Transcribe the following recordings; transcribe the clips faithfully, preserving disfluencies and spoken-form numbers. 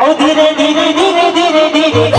ओ धीरे धीरे धीरे धीरे धीरे।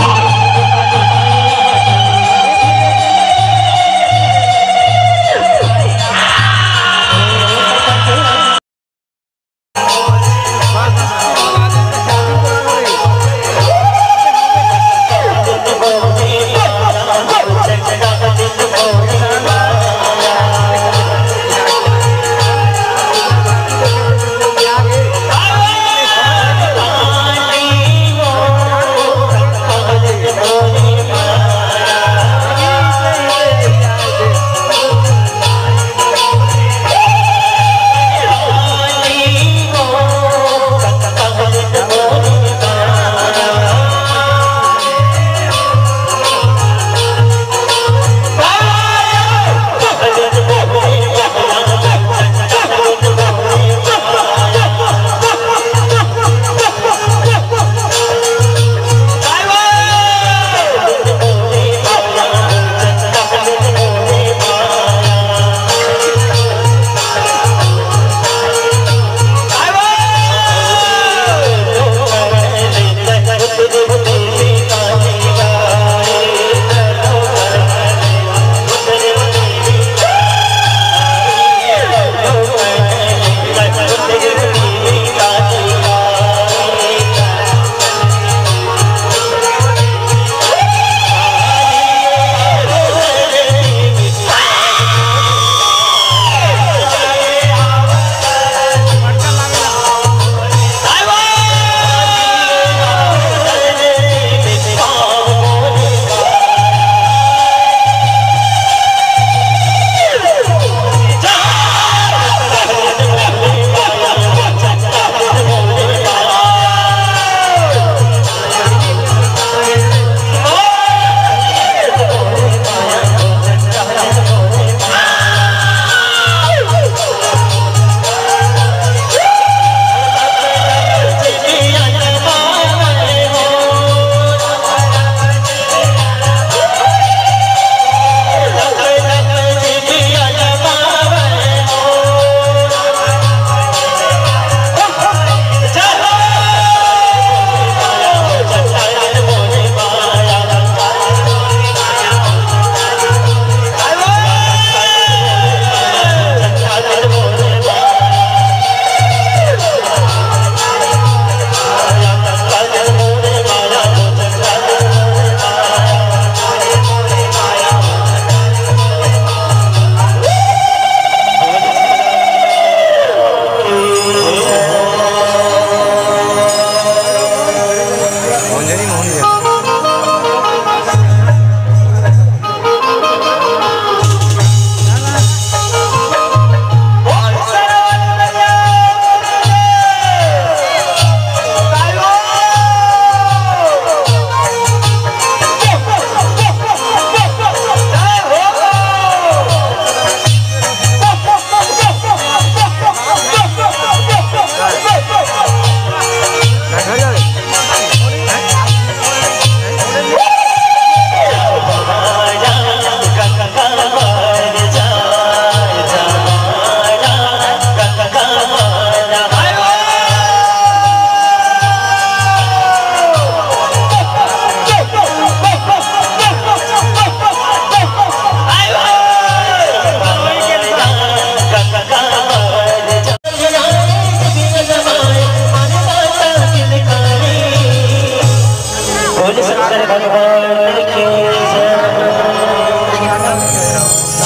बोल शंकर भगवान की जय।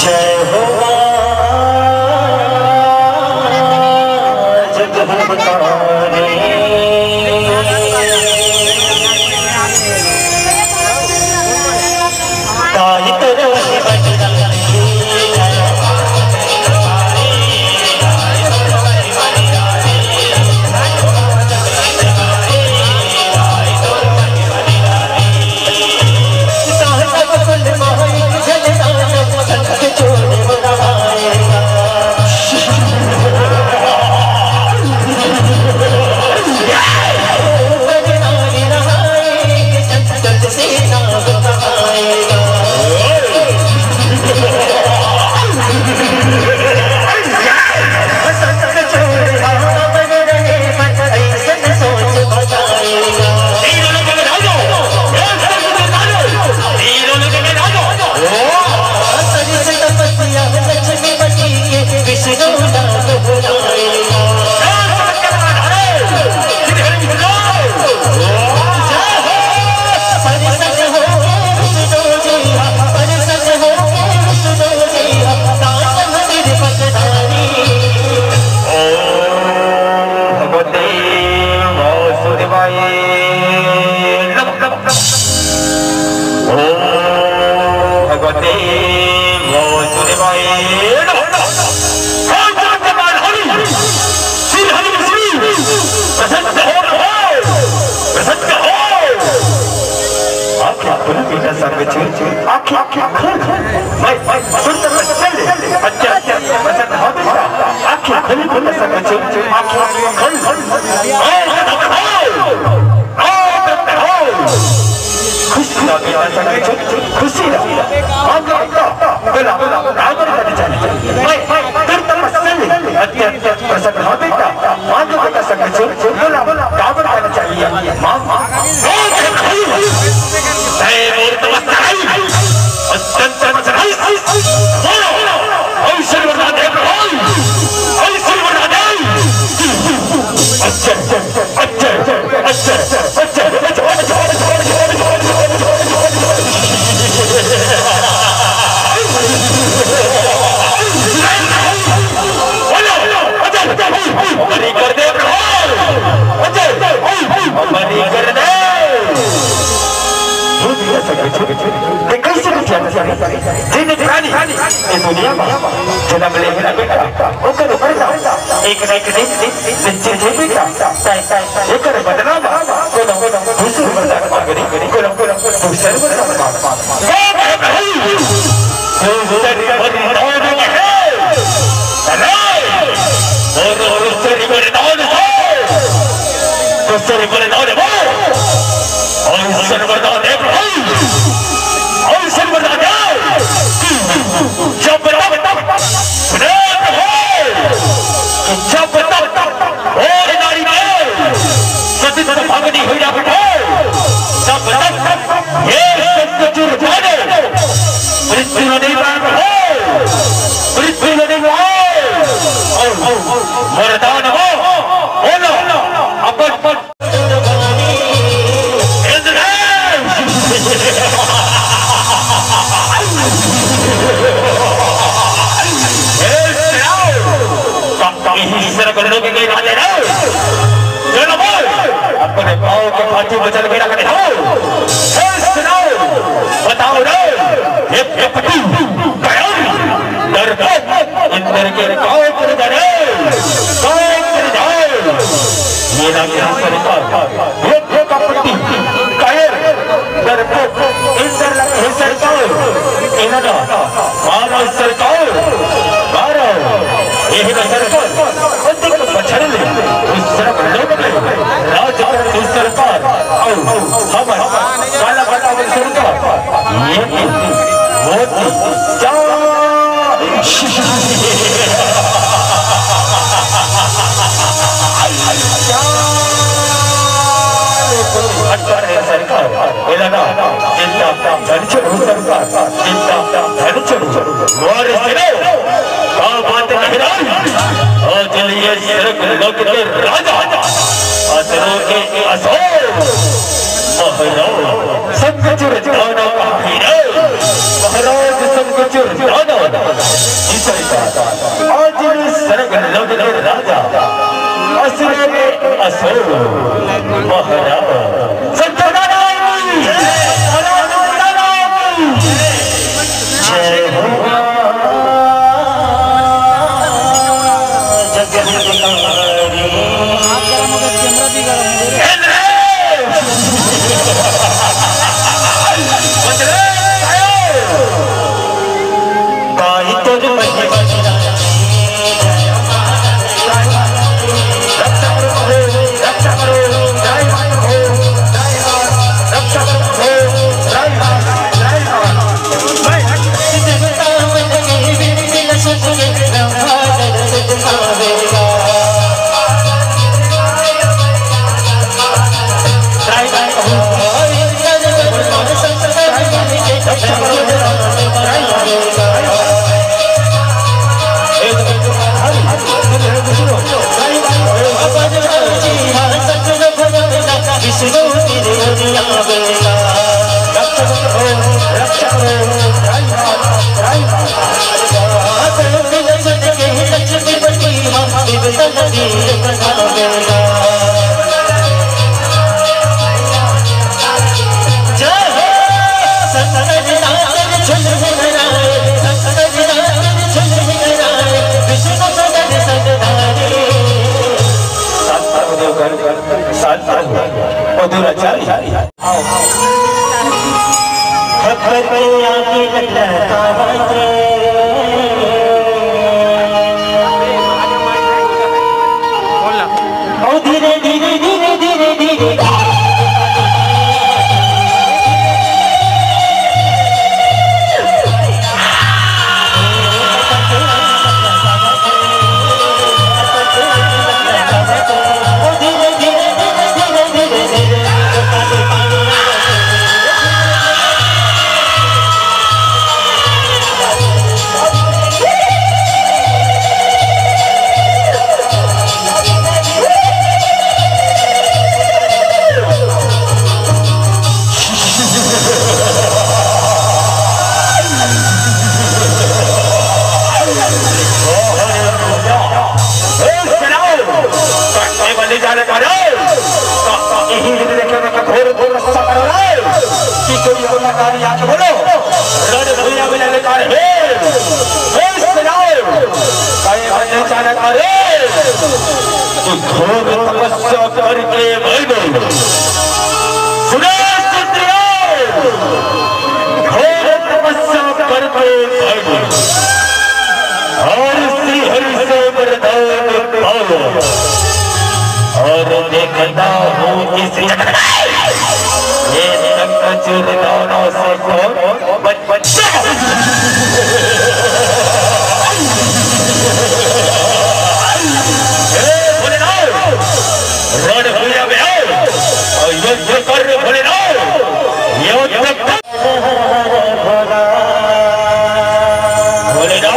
जय हो माँ जगदम्बा रे। ताई तोर वही बजरंगी। नमः। ओम भगवते वासुदेवाय नमः। ओम जगत माधुरी श्री हरि श्री प्रसन्न हो, प्रसन्न हो। आँखें खुल बेटा संग चुन, आँखें, आँखें खुल। मैं, मैं सुंदर बच्चे ले, अच्छा, अच्छा, प्रसन्न हो बेटा। आँखें खुल बेटा संग चुन, आँखें, आँखें खुल। ओम प्रसन्न हो। खुशी रह बेटा संग चुन, खुशी रह। आगे बढ़ो, बोला, आगे बढ़ो, चल। मैं, मैं, तुम तपस्या ले, अत्यंत प्रसन्न हो बेटा। आगे बढ़ो संग चुन, बोला, आगे बढ़ो, चल। माँ, माँ, जय मूर्त मस्तकाई, अत्यंत मस्तकाई, बोलो, ऐश्वर्य वरदान दे प्रभु, ऐश्वर्य वरदान दे। अच्छा, अच्छा, अच्छा, अच्छा, अच्छा, अच्छा, बनी कर दे प्रभु, बनी कर दे। ये कैसे विचार करे? जिन प्राणी ये दुनिया में जन्म ले है ना बेटा, ओकर ऊपर ना एक ना एक दिन निश्चित है बेटा। एकर बदला में कोनो दूसर वरदान मांगनी, कोनो दूसर वरदान मांगनी। हे प्रभु, दूसर वरदान है। अरे, और दूसर वरदान है। दूसर वरदान है। और दूसर वरदान है प्रभु। और दूसर वरदान है। जब तक, सुने प्रभु, जब तक और नारी में सती तो भगनी हुई ना बैठे, तब तक ये सत्य चूर जाने, मृत्यु नहीं पाए प्रभु, मृत्यु नहीं पाए। और वरदान हो, बोलो, अपन, अपन यही सरग लोक के राजा राव। चलो बोल, अपने पाँव के पाछू में चल के रख दे। हे सुनाओ, बताओ रे, ये कपटी, कयम, डरपोक, इंद्र के पाँव पर डरे, पाँव पर जाए। ये ना मेरी सरकार, ये, ये कपटी, कायर, डरपोक, इंद्र लग हे सरकार, इन्होंने मानव सरकार, मानव, यही ना सरकार, अधिक बछर ले, उस सरकार लोग में, राज कर उस सरकार, और हम, काला बाटा में सरकार, ये, वो, जा, सरकार, एला ना, जिंदा धन छोड़ो सरकार, जिंदा धन छोड़ो। मोर सुनो, का बात कह रहा है? आज लिए सरग लोक के राजा, असुरों के असुर, महाराज संगचूर दानव का वीर, महाराज संगचूर दानव, जी सरकार। आज इन्हें सरग लोक के राजा, असुरों के असुर महाराज। सत्यनारायण की, सत्यनारायण की जय हो। जगत शांत रहो। ओ दुराचारी, आओ। खप्पर के आगे लटकावत रे। ओ धीरे धीरे धीरे धीरे धीरे। ए, सुनाओ, करने वाली जाने का रे, का, का, यही देखे में घोर, घोर सफर हो रहा है, कि कोई अपना कार्य आके बोलो, रण भैया में जाने का रे, ए, सुनाओ, करने वाली जाने का रे, कि घोर तपस्या करके भाई बहन, सुनो सुत्रियो, घोर तपस्या करके भाई बहन, और श्री हरि से वरदान पाया। और देखता हूँ इस जगत में ये संकचूर दोनों से कौन बच, बच। ए, भोलेनाथ, रण भूमि में आओ और युद्ध कर भोलेनाथ, युद्ध कर। भोलेनाथ।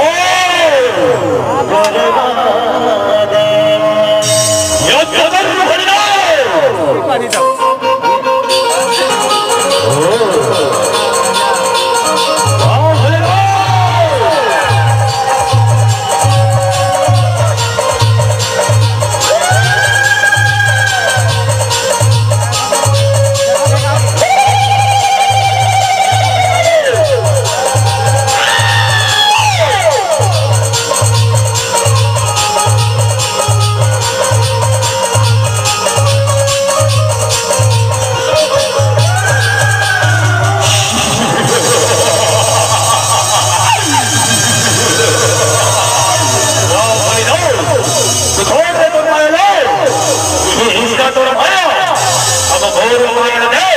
अब घोर माया दे,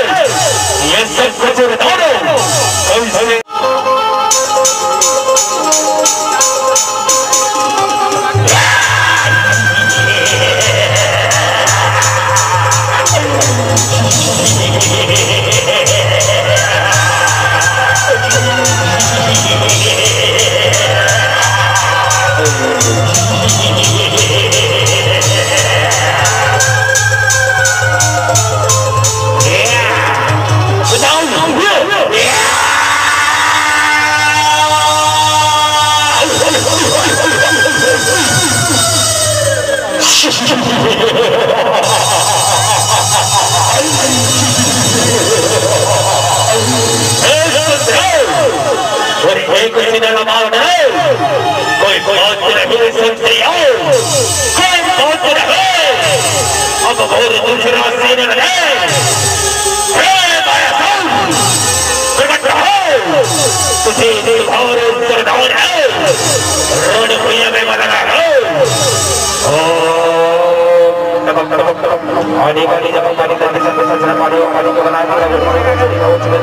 ये सब कुछ बताओ। अरे, एक सिनेमा मार रहे, कोई बात नहीं सुनते हो, कोई बात नहीं। अब और दूसरा सीन है। हे माया साहब, प्रकट हो, तुझे दीवार सरदार है, रण भुइयां में बदला है। ओम नमः नमः नमः। आदि काली जगत काली तत्व सर्व संसार पानी और पानी को बना दिया। ओम नमः नमः नमः।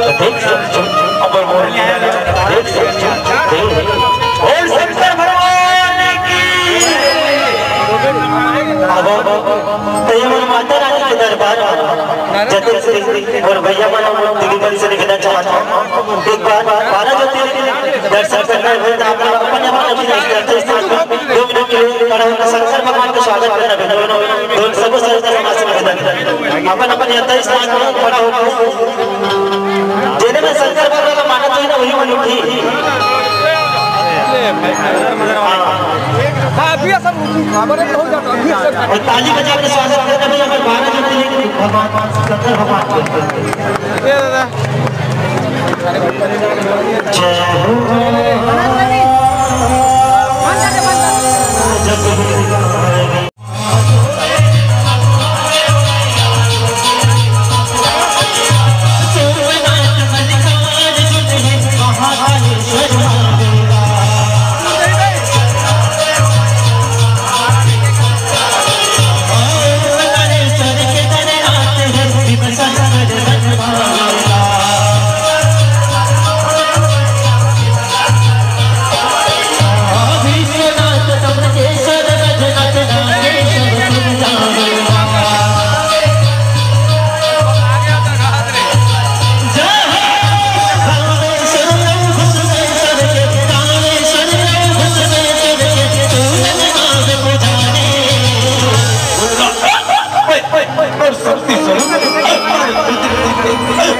देख सकते हो, देख सकते हो। और शंकर भगवान की। अब तो ये मन माता रानी के दरबार में जतिन से और भैया मन दीदी मन से निवेदन चाहत हूँ, एक बार बारह ज्योतिर्लिंग दर्शन करना है तो आप लोग अपन अपन अपने स्थान में दो मिनट के लिए खड़ा होकर शंकर भगवान का स्वागत करना है। दोनों, दोनों सबको सरलता से निवेदन, अपन अपन यथास्थान में खड़ा होकर जेने में शंकर भगवान का मानत है ना, वही मन उठी। हाँ। हाँ, अभी ऐसा हमारे तो हो जाता, अभी ऐसा और ताली बजा के स्वागत करना भैया, हमारे बारह ज्योतिर्लिंग भगवान शंकर भगवान को। ये दादा। जय हो।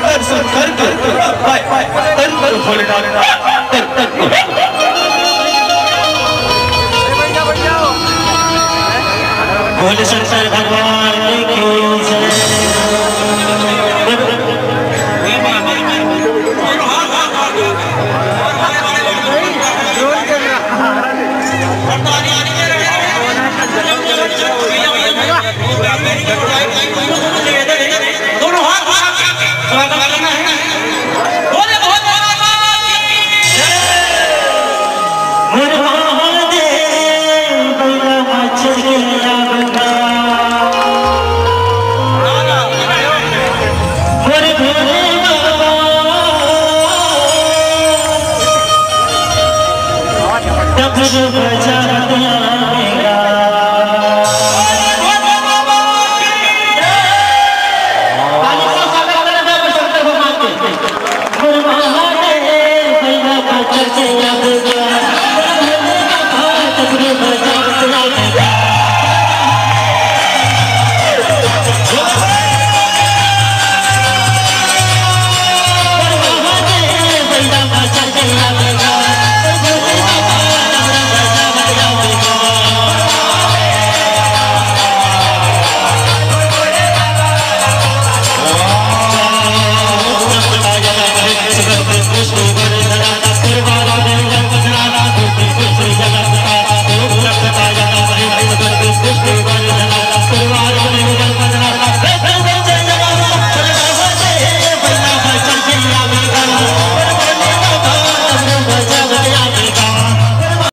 दर्शन करके, हाय, हाय, हाय, दर्शन भोलेनाथ, दर्शन। भोले शंकर भगवान।